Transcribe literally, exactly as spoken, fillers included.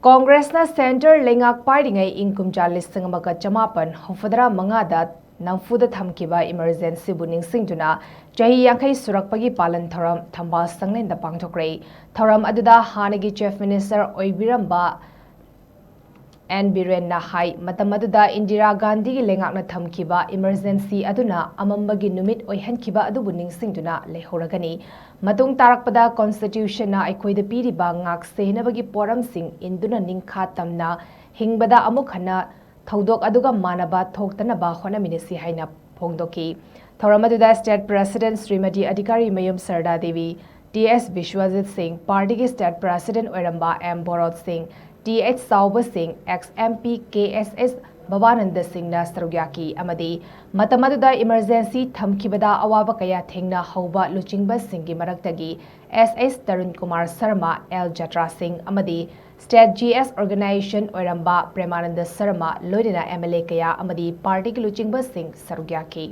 ꯀꯣꯡꯒ꯭ꯔꯦꯁꯅ centre ꯂꯩꯉꯥꯛ ꯄꯥꯏꯔꯤꯉꯩ ꯏꯪ ꯀꯨꯝꯖꯥ ꯂꯤꯁꯤꯡ ꯑꯃꯒ ꯆꯃꯥꯄꯟ ꯍꯨꯝꯐꯨꯇꯔꯥ ꯃꯉꯥꯗ ꯅꯝꯐꯨꯗ ꯊꯝꯈꯤꯕ ꯏꯃꯔꯖꯦꯟꯁꯤꯕꯨ ꯅꯤꯡꯁꯤꯡꯗꯨꯅ ꯆꯍꯤ ꯌꯥꯡꯈꯩ ꯁꯨꯔꯛꯄꯒꯤ ꯄꯥꯂꯟ ꯊꯧꯔꯝ ꯊꯝꯕꯥꯜ ꯁꯪꯂꯦꯟꯗ ꯄꯥꯡꯊꯣꯛꯈ꯭ꯔꯦ꯫ ꯊꯧꯔꯝ ꯑꯗꯨꯗ ꯍꯥꯟꯅꯒꯤ ꯆꯤꯐ ꯃꯤꯅꯤꯁꯇꯔ ꯑꯣꯏꯕꯤꯔꯝꯕ ꯑꯦꯟ ꯕꯤꯔꯦꯟꯅ ꯍꯥꯏ, ꯃꯇꯝ ꯑꯗꯨꯗ ꯏꯟꯗꯤꯔꯥ ꯒꯥꯟꯙꯤꯒꯤ ꯂꯩꯉꯥꯛꯅ ꯊꯝꯈꯤꯕ ꯏꯃꯔꯖꯦꯟꯁꯤ ꯑꯗꯨꯅ ꯑꯃꯝꯕꯒꯤ ꯅꯨꯃꯤꯠ ꯑꯣꯏꯍꯟꯈꯤꯕ ꯑꯗꯨꯕꯨ ꯅꯤꯡꯁꯤꯡꯗꯨꯅ ꯂꯩꯍꯧꯔꯒꯅꯤ꯫ ꯃꯇꯨꯡ ꯇꯥꯔꯛꯄꯗ ꯀꯣꯟꯁꯇꯤꯇ꯭ꯌꯨꯁꯟꯅ ꯑꯩꯈꯣꯏꯗ ꯄꯤꯔꯤꯕ ꯉꯥꯛ ꯁꯦꯟꯅꯕꯒꯤ ꯄꯣꯔꯝꯁꯤꯡ ꯏꯟꯗꯨꯅ ꯅꯤꯡꯈꯥ ꯇꯝꯅ ꯍꯤꯡꯕꯗ ꯑꯃꯨꯛ ꯍꯟꯅ ꯊꯧꯗꯣꯛ ꯑꯗꯨꯒ ꯃꯥꯟꯅꯕ ꯊꯣꯛꯇꯅꯕ ꯍꯣꯠꯅꯃꯤꯟꯅꯁꯤ ꯍꯥꯏꯅ ꯐꯣꯡꯗꯣꯛꯈꯤ꯫ ꯊꯧꯔꯝ ꯑꯗꯨꯗ ꯁ꯭ꯇꯦꯠ ꯄ꯭ꯔꯦꯁꯤꯗꯦꯟꯠ ꯁ꯭ꯔꯤꯃꯇꯤ ꯑꯙꯤꯀꯥꯔꯤ ꯃꯌꯨꯝ ꯁꯔꯗꯥ ꯗꯦꯕꯤ, ꯇꯤ ꯑꯦꯁ ꯕꯤꯁ꯭ꯋꯖꯤꯠ ꯁꯤꯡ, ꯄꯥꯔꯇꯤꯒꯤ ꯁ꯭ꯇꯦꯠ ꯄ꯭ꯔꯦꯁꯤꯗꯦꯟꯠ ꯑꯣꯏꯔꯝꯕ ꯑꯦꯝ ꯕꯣꯔꯣꯠ ꯁꯤꯡ, ꯇꯤ ꯑꯩꯆ ꯆꯥꯎꯕ ꯁꯤꯡ, ꯑꯦꯛꯁ ꯑꯦꯝ ꯄꯤ ꯀꯦ ꯑꯦꯁ ꯑꯦꯁ ꯚꯕꯥꯅꯟꯗ ꯁꯤꯡꯅ ꯁꯔꯨꯛ ꯌꯥꯈꯤ ꯑꯃꯗꯤ ꯃꯇꯝ ꯑꯗꯨꯗ ꯏꯃꯔꯖꯦꯟꯁꯤ ꯊꯝꯈꯤꯕꯗ ꯑꯋꯥꯕ ꯀꯌꯥ ꯊꯦꯡꯅꯍꯧꯕ ꯂꯨꯆꯤꯡꯕꯁꯤꯡꯒꯤ ꯃꯔꯛꯇꯒꯤ ꯑꯦꯁ ꯑꯦꯁ ꯇꯔꯨꯟ ꯀꯨꯃꯥꯔ ꯁꯔꯃ, ꯑꯦꯜ ꯖꯇ꯭ꯔꯥ ꯁꯤꯡ ꯑꯃꯗꯤ ꯁ꯭ꯇꯦꯠ ꯖꯤ ꯑꯦꯁ ꯑꯣꯔꯒꯅꯥꯏꯖꯦꯁꯟ ꯑꯣꯏꯔꯝꯕ ꯄ꯭ꯔꯦꯃꯥꯅꯟꯗ ꯁꯔꯃ ꯂꯣꯏꯅꯅ ꯑꯦꯝ ꯑꯦꯜ ꯑꯦ ꯀꯌꯥ ꯑꯃꯗꯤ ꯄꯥꯔꯇꯤꯒꯤ ꯂꯨꯆꯤꯡꯕꯁꯤꯡ ꯁꯔꯨꯛ ꯌꯥꯈꯤ꯫